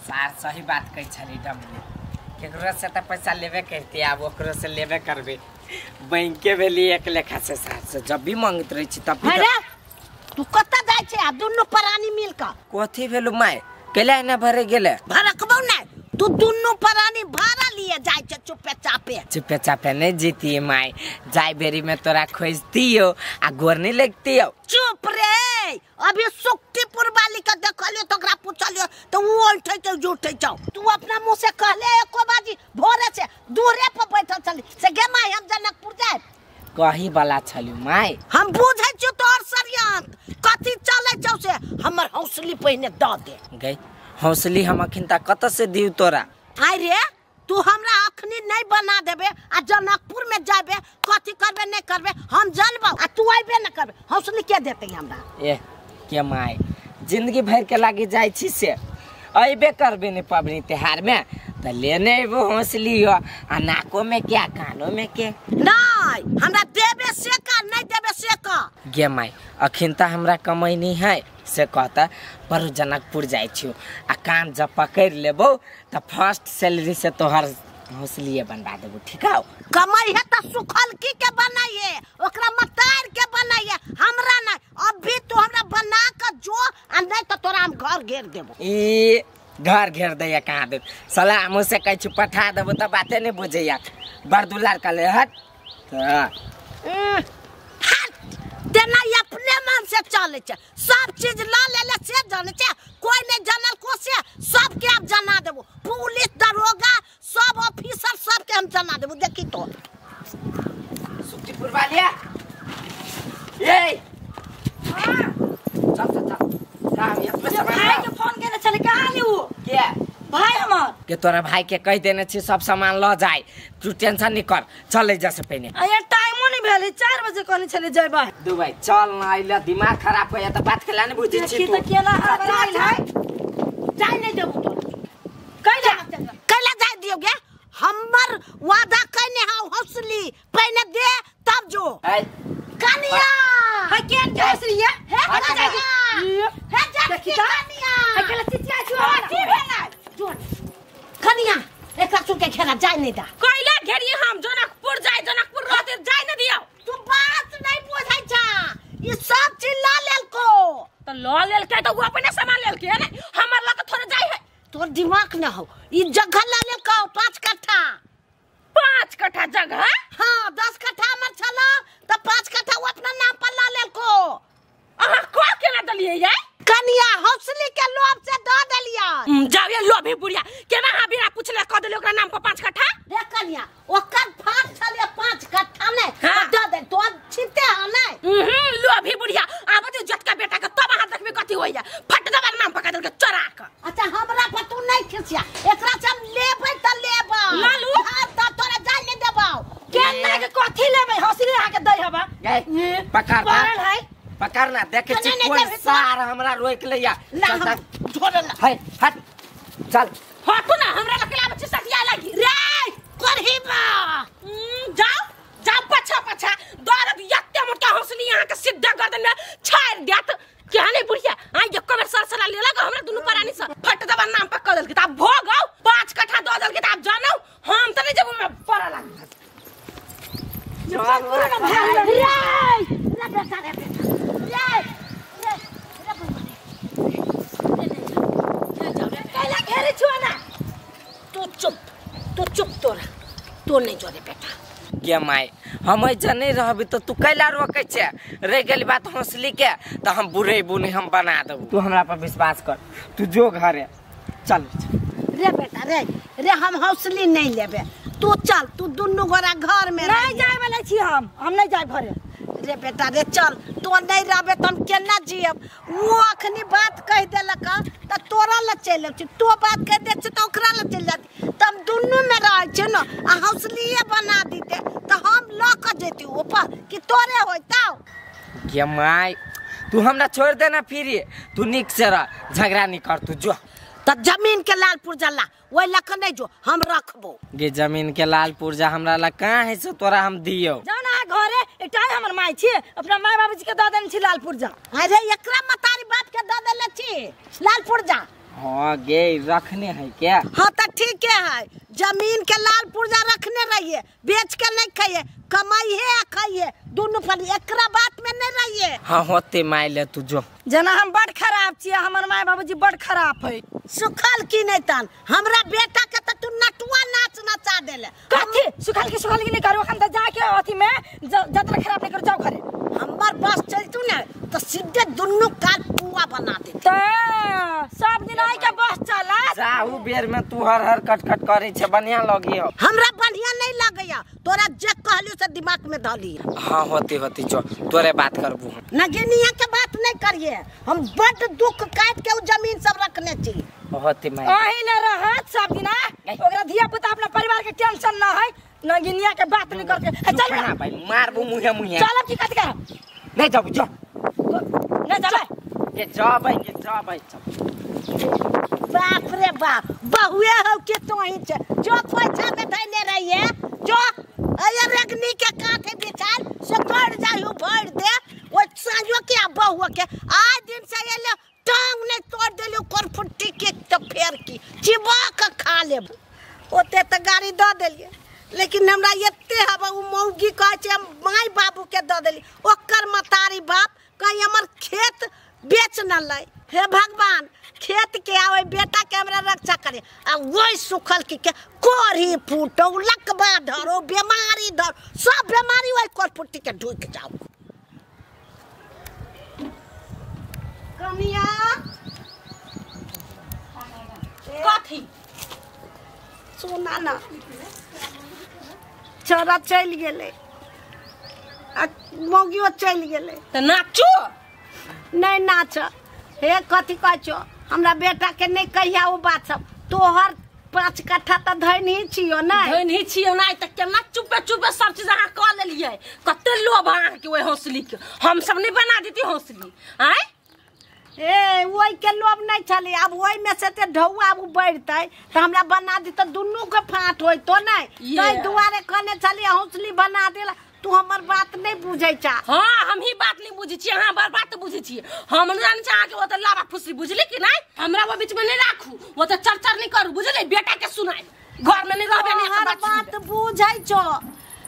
सार सही बात कहै छली डमली, केकरो से त पैसा लेबे करती, आब ओकरो से लेबे करबे। बैंके भेली एक लेखा से सार से जब भी मांगत रहे छी तब भी। अरे तू कत जाय छै आ दुनु प्राणी मिल के? कथी भेलु my, केला ना भरे गेले? भरकबौ नै, तू दुनु प्राणी भाड़ा लिए जाय छै चुपे चापे। चुपे चापे नहीं जीती my, जाय बेरी में तोरा खोजतियो आ गोर नहीं लगतियो। चुप रे, अभी सुक्तिपुर वाली के देखलियो तो ओकरा पूछलियो तो उ उठै छै जुठै छौ। तू अपना मुंह से कहले एको बाजी भोरे से दूरे पर बैठल छली से गे my हम जनकपुर जाय कही वाला छलु my. हम बुझै छियो तोर षड्यंत्र कथी चलै छौ से, हमर हौसली पहिने the they. गई हौसली हम अखिन ता कत से दिउ तोरा? आइ रे तू हमरा अखनी नहीं बना देबे आ जनकपुर में जाबे कथी करबे नहीं करबे हम जानबौ आ तू आइबे न करबे, हौसली के देते हमरा? ए के my, जिंदगी भर के लागी जाय छी से अइबे करबे ने पबनी त्योहार में त लेने अइबो हौसली हो आ नाको में क्या कानो में के। नहीं हमरा देबे से का नहीं देबे से का। गे my अखिन त हमरा कमैनी है से कहता पर जनकपुर जाय छियो आ काम जब पकड़ लेबो त फर्स्ट सैलरी से तोहर हौसलिए बनवा देबो, ठीक हौ? कमाई है त सुखल की के बनाइए, ओकरा मतार के बनाइए, हमरा नहीं। अभी तू हमरा बना के जो आ नहीं त तोरा हम घर घेर देबो। ई घर घेर दैया कहाँ दे साला, मुझसे कहै छी पठा देबो त बाते नहीं बुझैया, बड़ दुलार कले हट त तेना अपने मन से चले छे, सब चीज ला ले ले से जाने छे, कोई नहीं जानल को से सबके आप जना देबो, पुलिस दरोगा सब ऑफिसर सबके हम जना देबो। देखी तो सुखीपुर वालिया ए चल चल चल काम ये सामान भाई के फोन केने छले कहाँ ले उ के भाई हमर के तोरा भाई के कह देने छी सब सामान ल जाय, तू टेंशन नहीं कर, चले जा से पहिने। अरे टाइमो नहीं भेलै, 4 बजे कहने छले जयबा। दू भाई चल ना, अइला दिमाग खराब होया त बात केला नहीं बुझै छी तू। केना हड़बड़ाइल है? जाय नहीं देबो तो कैला कैला जाय दियो गे, हमर वादा कइने हौ हौसली पहिने दे तब जो। ए कनिया है केन के हौसली है? हे कनिया हे जा कनिया है केला चिचिया छु हमरा की भेलै? कनिया एकरा सुन के घेरा जाय नहीं दा। कैला घेरी हम जनकपुर जाय, जनकपुर रहते जाय न दियो। तू बात नहीं बुझै छा, ई सब चीज ला लेलको त ल लेलकै त उ अपने सामान लेलकै है ने, हमर लग थोड़े जाय है। तोर दिमाग न हो, ई जगह ला लेलको 5 कट्ठा। 5 कट्ठा जगह? हां 10 कट्ठा हमर छला त 5 कट्ठा उ अपना नाम पर ला लेलको। अहाँ को केना दलियै यै? कनिया हौसली के लोभ से the देलियै। जावे लोभी बुढ़िया केना हां बिना पूछले क देलियै ओकरा नाम पर 5 कट्ठा? रे कनिया ओकर फाट छले 5 कट्ठा नै the they तो छिपते ह नै। लोभी बुढ़िया आब जे जटका बेटा के तब अहाँ देखबे कथी होइया, फट दबा नाम पका देलके चोरा के। अच्छा हमरा पर तू नहीं खिसिया, एकरा से हम लेबै त लेबै। लालू हां त तोरा जाय नै देबौ। केना के कथी लेबै हौसली अहाँ के दै हबा? गई पकड़ पड़ल है पकड़ ना, देखे छी कोन सार हमरा रोक लैया। चल छोड़ ना है हट चल हटू ना, हमरा लग लाबै छी सटिया लागि रे करही बा। जाओ जाओ पछा पछा दर्द यत्ते मोटा हौसली अहाँ के सीधा गर्दन में छाड़ देत। केहने बुढ़िया आई जे कबर सरसरा लेलक हमरा दुनु प्राणी से फट दबा नाम पर क देलके त आब भोग आउ 5 कट्ठा the देलके त आब जानौ हम त नहीं जेबो में पड़ा लागि। रे रे बेटा रे बेटा रे रे रे बउआ रे कैला घेरे छु ना। तू चुप, तू चुप, तोरा तो नहीं जो रे बेटा। गे my हम ऐसे नहीं रहबी तो तू कैला रोकै छे? रह गेल बात हौसली के त हम बुढ़ेबू नहीं, हम बना देबू, तू हमरा पर विश्वास कर, तू जो घरे चल। रे बेटा रे रे हम हौसली नहीं लेबे, तू चल, तू दुनू गोरा घर में नहीं जाय वाला छी हम नहीं जाय घरे। रे बेटा रे चल, तो नहीं रहबे त हम केना जियब? वो अखनी बात कह देलक त तोरा ल चलि छी, तो बात कह दे छी त ओकरा ल चलि जाती, त हम दुनू में रहै छी न आ हौसलिए बना दीते त हम ल के जैती ऊपर कि तोरे होइतौ। गे my तू हमरा छोड़ देना फिर, तू निक से रह, झगड़ा नहीं कर, तू जो त जमीन के लाल पुर्जा ला, ओहि लऽ के नहीं जो हम रखबो। गे जमीन के लाल पुर्जा हमरा ला कहाँ है से तोरा हम दियो? जाओ ना घरे, एकटा हमर माय छी, अपना my बाबूजी के the देने छी लाल पुर्जा। अरे एकरा मतारी बाप के the देले छी लाल पुर्जा। हाँ गे रखने है क्या? हाँ तो ठीक है, जमीन के लाल पुर्जा रखने रहिए, बेच के नहीं खाइए, कमाइए आ खाइए दोनों पर, एकरा बात में नहीं रहिए। हाँ होते माय ले तू जो जना हम बड़ खराब छियै, हमर माय बाबूजी बड़ खराब है। सुखल की नहीं तन हमरा बेटा के त तू नटुआ नाच नचा देले। कथी सुखल की नहीं करू, हम त जाके अथी में जतरा खराब नहीं करू, जाओ घरे। हमर बस चलतू ने तो सीधे दुन्नू काल पुआ बना दे। त सब दिन आई के बस चला जाहू बेर में तू हर हर कट कट करे छे, बढ़िया लगी हो। हमरा बढ़िया नहीं लगैया, तोरा जे कहलियो से दिमाग में धली। हाँ होती होती जो तोरे बात करबू हम, नगिनिया के बात नहीं करिए, हम बड़ दुख काट के उ जमीन सब रखने छी। होती मैं अही न रहत सब दिन, ओकरा धिया पुता अपना परिवार के टेंशन न है, नगिनिया के बात नहीं करके। चल ना भाई मारबू मुहे मुहे। चल अब की कथी कर नहीं जाबू, जो नहीं जाबे के जा भाई के जा भाई। बाप रे बाप, बहुए हो के तो ही छे जो पैसा में धैले रहिए, जो अरे रगनी के काठे बिछाल से कट जायु भर दे ओ साँझो के आ बहुआ के आज दिन से एले टांग नहीं तोड़ देलियो करफुट्टी के तो फेर की चिबा के खा लेब। ओते त गाड़ी the देलिए, लेकिन हमरा एते हवा उ मौगी कहै छै हम my बाबू के the देली, ओकर मतारी बाप कहीं हमर खेत बेच न लै। हे भगवान, खेत के आवे बेटा के हमरा रक्षा करे, आ वही सुखल की के कोढ़ी फूटो लकवा धरो बीमारी धरो सब बीमारी वही कोरफुट्टी के ढुक जाओ। कनिया कथी सुना ना, छोरा चलि गेलै आ मौगियो चलि गेलै। त नाचो नहीं नाच। हे कथी कहै छौ, हमरा बेटा के नहीं कहिया ओ बात सब, तोहर 5 कट्ठा त धैन ही छियो नहीं, धैन ही छियो नहीं त केना चुपे चुपे सब चीज अहाँ क लेलियै। कते लोभ अहाँ के ओहि हौसली के, हम सब नहीं बना देती हौसली। आय ए ओहि के लोभ नहीं छलै, आब ओहि में से ते ढौआ आब बढ़तै त हमरा बना दी त दुनू के फाट होइतो नहीं, ताहि दुआरे कहने छलियै हौसली बना देला। तू हमर बात नहीं बुझै छा। हाँ हम ही बात नहीं बुझै छी, अहाँ बड़ बात बुझै छी। हम नहीं जानै छी अहाँके ओतऽ लाबा फुसरी, बुझली कि नहीं? हमरा वो बीच में नहीं राखू, वो तऽ चर चर नहीं करू, बुझली? बेटा के सुनाई घर में नहीं रहबे नहीं। हर बात बुझै छो।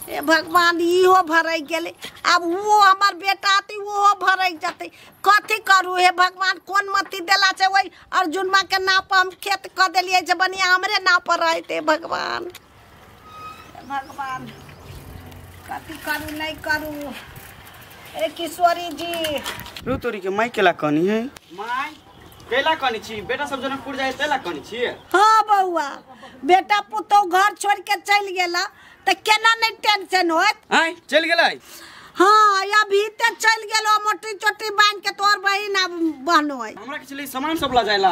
हे भगवान, इहो भरै गेलै, आब वो हमर बेटा आती ओहो भरै जतै, कथी करू हे भगवान? कोन मती देला छै ओहि अर्जुनमा के नाव पर हम खेत कऽ देलियै जे बढ़िया हमरे नाव पर रहते। भगवान भगवान कथी करू नहीं करू। ए किशोरी जी रू तोरी के माई केला कनी है, माई केला कनी छी, बेटा सब जनकपुर जाए तेला कनी छी। हाँ बउआ, बेटा पुतोह घर छोड़ के चल गेला त केना नहीं टेंशन होत? आय चल गेलै? हाँ अभी ते चल गेलो, मोटी चोटी बांध के तोर बहिन अब बहनो है। हमरा के चली सामान सब ला जाएला,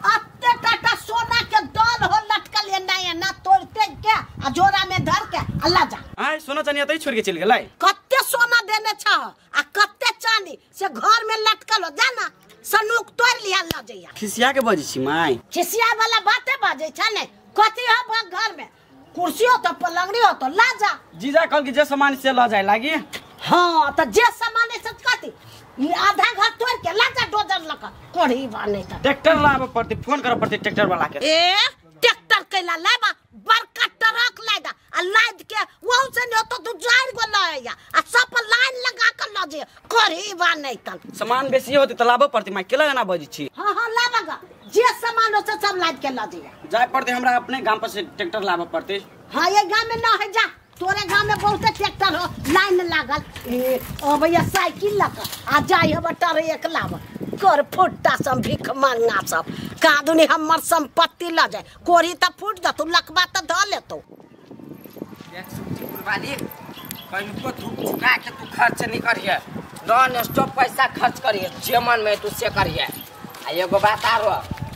अत्ते टाटा सोना के दल हो लटकल एना एना तोड़ते के आ जोरा में धर के अल्लाह जा। आय सोना चानी अतै छोड़ के चल गेलै? कते सोना देने छ आ कते चांदी से घर में लटकल हो, जाना सनूक तोड़ लिया ल जइया। खिसिया के बजै छी माई? खिसिया वाला बाते बाजै छ ने, कथी हो घर में कुर्सी हो तो पलंगड़ी हो तो ला जा। जीजा कहल कि जे सामान से ल जाए लागी। हाँ त जे सामान से कथी आधा घर तोड़ के ला जा डोजर लक कोढ़ी बने त ट्रैक्टर लाबे पड़तै, फोन करे पड़तै ट्रैक्टर वाला के। ए ट्रैक्टर कैला लाबा, बड़का ट्रक लादा आ लाद के वहु से न तो तू 4 गो लइया आ सब लाइन लगा के ल जे कोढ़ी बने त सामान बेसी होतै त लाबे पड़तै माई, केला एना बजै छी? हां हां लाबा, जे सामान हो से सब लाद के ल जे। जाय पड़तै हमरा अपने गाम पर से ट्रैक्टर लाबे पड़तै। हां ये गांव में न है, जा तोरे गांव में बहुत ट्रैक्टर हो लाइन लागल। ए ओ भैया साइकिल लक आ जाय हब टर एक लाब कर फुट्टा सब भीख मांगना सब कादुनी हमर संपत्ति ल जाए, कोरी त फूट जतौ लकबा त ध लेतौ। एक सुखी वाली कहीं को धूप चुका के तू खर्च नहीं करिए, नॉन स्टॉप पैसा खर्च करिए, जे मन में तू से करिए। आ एगो बात आरो,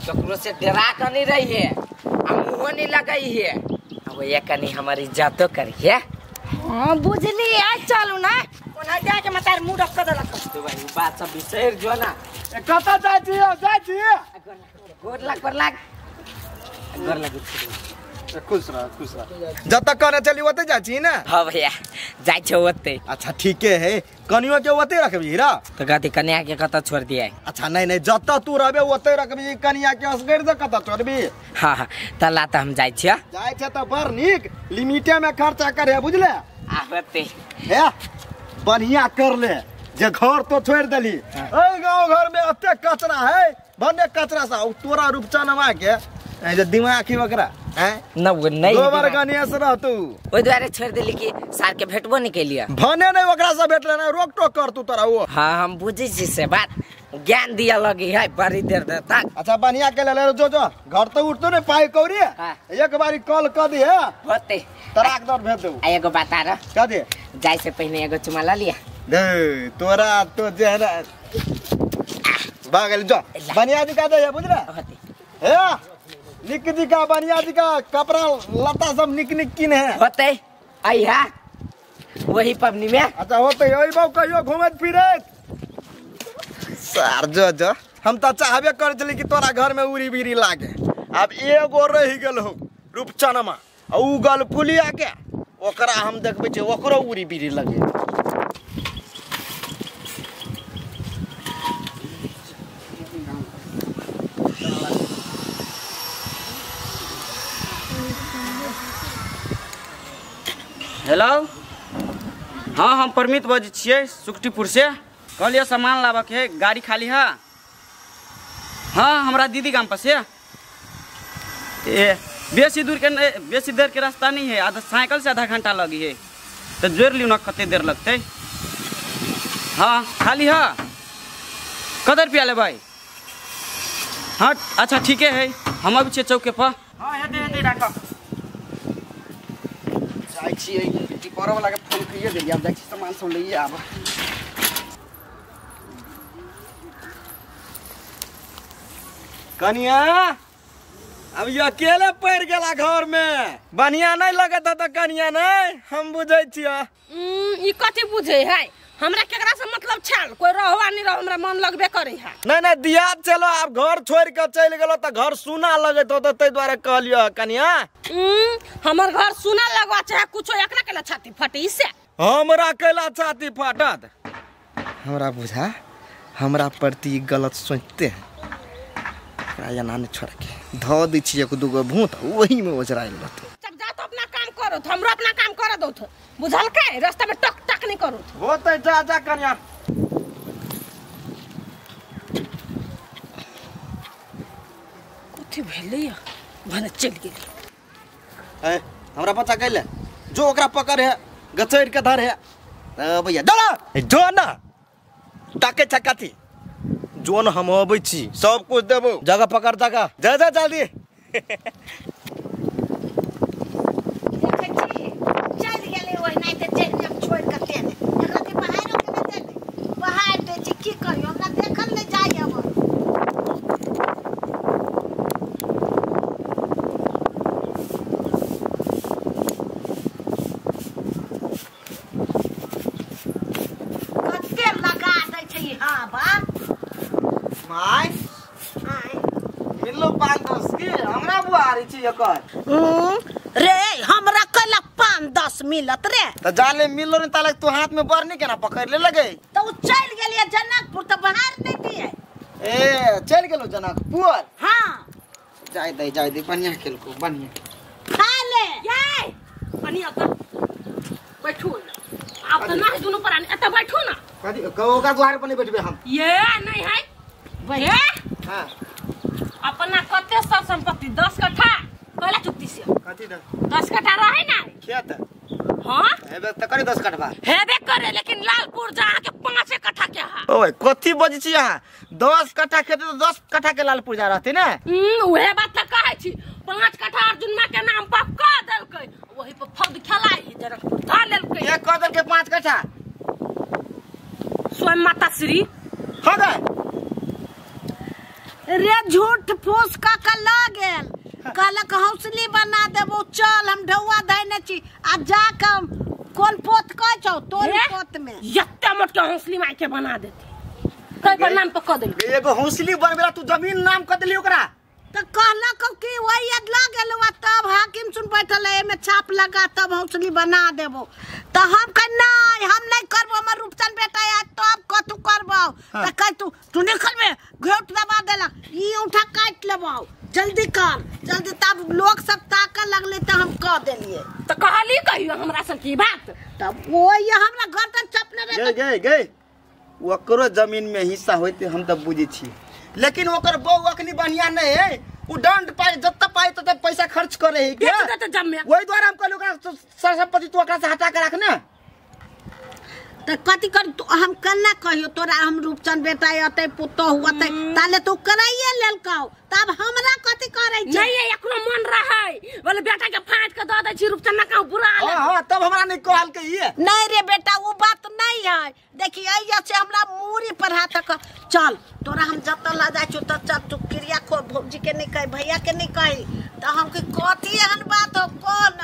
ककरो से डरा के नहीं रहिए आ मुँहो नहीं लगाइए, अब ये कनी हमारी इज्जतो करिए। हाँ बुझली, आज चलू ना ओना जाके मतार मुंह रख देलक। तो भाई बात सब बिसर जो ना। कत जाय छी? जाय छी। गोर लाग, गोर लाग, गोर लाग। खुश रह खुश रह। जतऽ कहने चली ओते जाइ छी ने? हाँ भैया जाइ छौ ओते। अच्छा ठीके है, कनियो के ओते रखबी रा? तो कथी कन्या के कतऽ छोड़ दिया? अच्छा नहीं नहीं, जतऽ तू रहबे ओते रखबी, कनिया के असगर से कतऽ छोड़बी? हाँ हाँ तला तऽ हम जाइ छियै। जाइ छै तऽ बड़ नीक, लिमिटे में खर्चा करे बुझले। आ होते हे बढ़िया कर ले जे घर तो छोड़ देली। ए गाँव घर में एते कचरा है, भन्ने कचरा सा तोरा रूपचनमा के जे दिमाग ही ओकरा हैं न नहीं गोबर गणेश रहतू, ओइ दुआरे छोड़ देली कि सार के भेटबो नहीं केलिए। भने नहीं ओकरा से भेटले ना, रोक टोक कर तू तोरा वो। हाँ हम बुझै छी से बात, ज्ञान दिया लगी है बड़ी देर देर तक। अच्छा बढ़िया के ले जो जो घर तो उठतो ने पाई कौड़ी। हाँ। एक बारी कॉल कर दी है होते तराक दर भेज देबू। आ एगो बात आर का दे, जाय से पहिने एगो चुमा ल लिया। दे तोरा तो जे है ना भागल जो बढ़िया जी का दे बुझला। होते हे निक जी का बढ़िया जी का कपड़ा लता सब निक निक किन है। होते आइहा वही पबनी में। अच्छा होते ओइ बाबू कहियो घुमैत फिरैत सार जो जो हम तो चाहबे कर चली कि तोरा घर में उड़ी बीड़ी लागे। अब एगो रहि गेल हो रूपचनमा आ उ गल पुलिया के, ओकरा हम देखबै छियै ओकरो उड़ी बीड़ी लगे। हेलो हाँ हम परमित बजै छियै सुखटीपुर से। कहलियै सामान लाबऽके है, गाड़ी खाली है? हाँ हमरा दीदी गाम पर से। ए बेसी दूर के बेसी देर के रास्ता नहीं है, आधा साइकिल से आधा घंटा लगी है, तो जोड़ लियौ ना कते देर लगतै। हाँ खाली है? कते रुपया लेबै? हाँ अच्छा ठीके है, हम अबै छियै चौके पर। हाँ हेतै हेतै राखब। जाइ छियै टिपरो वाला के फोन करिए देलियै, आब जाइ छी सामान सब लइए आब। कनिया अब ये अकेले पड़ गेला घर में, बढ़िया नहीं लगत त कनिया नहीं हम बुझै छियै। ई कथी बुझै है, हमरा केकरा से मतलब छल, कोई रहवा नहीं रह, हमरा मन लगबे करे है। नहीं नहीं दिया चलो, आप घर छोड़ के चल गेलो त घर सुना लगत हो, तै दुआरे कहलियो कनिया। हमर घर सुना लगवा चाहे कुछो, एकरा केला छाती फटी से? हमरा केला छाती फाटत? हमरा बुझा हमरा प्रति गलत सोचते हैं, एना नहीं छोड़ के धो दै छियै एक दूगो भूत वही में ओझरायल रहतै। जब जा तो अपना काम करो, हमरो अपना काम कर दो, बुझल के रास्ता में टक टक नहीं करो। होतै जा जा कनिया। कथी भेलै भने चलि गेलै। ए हमरा पता कैले जो ओकरा पकड़ है गचैड़ के धर है भैया डरा जो ना ताके छकाती जोन हम अबै छी सब कुछ देबो, जगह पकड़ जगह जा जा जल्दी। देखै छी चल गेलै ओहिना ते चलि जाब छोड़ के तेने एकरा के बाहर के नै चल बाहर दै छी की करियो, हमरा देखल नै जाइ अब। कते लगा दै छै ई हवा। My मिललो 5-10 के हमरा बुआरी छी एकर। रे हमरा कैला 5-10 मिलत रे? त जाले मिललो ने ताले तू हाथ में बरनी केना पकड़ ले लगे? त उ चल गेलिए जनकपुर त बाहर नहीं दिए। ए चल गेलो जनकपुर? हां जाय दे बढ़िया खेलको बढ़िया खा ले। ये बढ़िया त बैठू आप त ना दुनु प्राणी एत बैठू ना। कथी ओकरा द्वार पर नहीं बैठबे हम। ये नहीं है ये। हां अपना कते सब संपत्ति 10 कट्ठा कहला चुक्ति से कथी 10 कट्ठा रहे ना खेत। हां हेबे त करे 10 कट्ठा हेबे करे, लेकिन लालपुर जा के 5 कट्ठा के हा। ओए कथी बजै छी अहाँ? 10 कट्ठा खेत त 10 कट्ठा के लालपुर जा रहते ने। उहे बात त कहै छी, 5 कट्ठा अर्जुनमा के नाम पर क देलकै, वही पर फौज खेलाई जनकपुर ध लेलकै। एक क देलकै 5 कट्ठा स्वयं माता श्री। हो गए रे झूठ फूस का का गेल, कहलक हौसली बना देबो चल हम ढौआ धैने छी आ जा के कोन पोत कहै छौ तोर पोत में एते मोट के हौसली माय के बना देते, कई पर नाम पर क देलकै। एगो हौसली बनबेला तू जमीन नाम क देली ओकरा। त कहलक कि वही अदला गेलो तब हाकिम सुन बैठल है एमे छाप लगा तब हौसली बना देबो। त हम कह नहीं हम नहीं करबो हमर रूपचन बेटा आ तब कतू करबो। त कह तू तू निकल में घेट दबा देलक ई उठा काट लेबो जल्दी कर जल्दी। तब लोग सब ताक लगले त हम कह देलिए। त कहली कहियो हमरा से की बात तब ओई हमरा गर्दन चपने रहे। गए गए गए ओकरो जमीन में हिस्सा होते हम तब बुझे छी लेकिन ओकर बहू अखनी बढ़िया नहीं है उ दंड पाए जत्ता पाए तत पैसा खर्च करे है क्या वही द्वारा हम कहलु ओकरा संपत्ति तू ओकरा से हटा के रख ना। त कथि कर हम कन्ना कहियो तोरा हम रूपचंद बेटा अतै पुतोह होतै ताले तू कराइए लेलकौ तब हमरा कथि करै छै। नहीं एकरो मन रहै बोले बेटा के फाट के the they छी रूपचंद का बुरा हाल। हां तब हमरा नहीं कहल के ये नहीं रे बेटा वो बात नहीं है। देखी अइया से हमरा मूरी पर हाथ क चल तोरा हम जत ला जाय छु त चल तू क्रिया खो भौजी के नहीं कही भैया के नहीं कही त हम के कथि एहन बात हो कोन।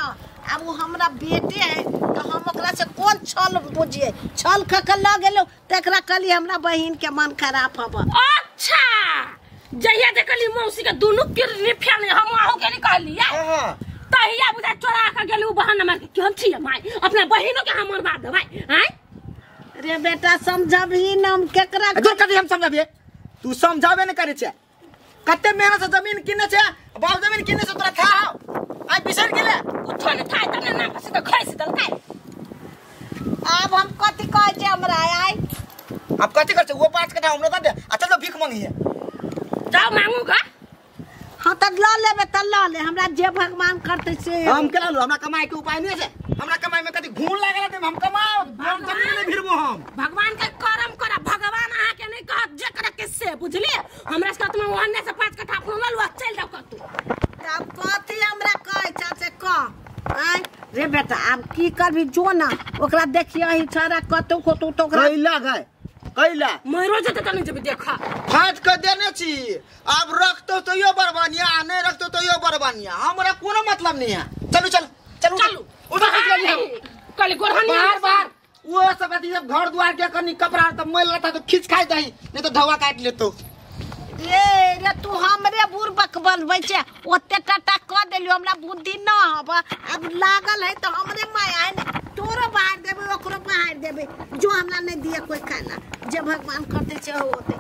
अब वो हमरा बेटे है तो हम ओकरा से कौन छल बुझिए छल ख के ल गेलो तकरा कहली हमरा बहिन के मन खराब हब। अच्छा जहिया देखली मौसी के दुनु किरनी फेल हम आहू के नहीं कहली हां तहिया बुझा चोरा के गेलू बहन मार के केहन छी माई अपना बहिनो के हम मरवा देबै। हैं रे बेटा समझबही न हम केकरा जो कथि हम समझबिए तू समझाबे न करे छे कते मेहनत से जमीन किने छे बाप जमीन किने से तोरा था आई बिसर गेले उठो न था तने ना पसी त खैस दलकै। अब हम कथि कहै छै हमरा आई अब कथि कर छै वो 5 कट्ठा हमरा दे आ चल भीख मांगिए जाओ मांगूगा। हां त ल लेबे त ल ले हमरा जे भगवान करते से हम केना लू हमरा कमाई के उपाय नहीं छै हमरा कमाई में कथि घून लागल त हम कमाओ हम जमीन नहीं भिरबो हम भगवान के कर्म करा भगवान अहाँ के नहीं कहत जे करे के से बुझलिए हमरा से तुम ओहने से 5 कट्ठा अपनो ल लू चल जाओ कतू। तब कथि हमरा कहै छ से कह आय रे बेटा अब की करबी जो ना ओकरा देखियो ही छाड़ा कतौ कतौ तो ओकरा कैला गए कैला मरो जते त नहीं जबे देखा फाट के देने छी अब रखतो तो यो बरबानिया आ नहीं रखतो तो यो बरबानिया हमरा कोनो मतलब नहीं है। चलू चलू चलू चलू उधर चलू कल गोरहनी बाहर बाहर वो सब अथी सब घर द्वार के कनी कपड़ा त मैल रहता तो खींच खाई दही नहीं तो धवा काट लेतो। रे रे तू हमरे बुरबक बनबै छै ओते टाटा क देलियो हमरा बुद्धि न हब अब लागल है तो हमरे माया है ने तोरो बाहर देबे ओकरो बाहर देबे जो हमरा नहीं दिए कोई खाना जे भगवान करते छै होते।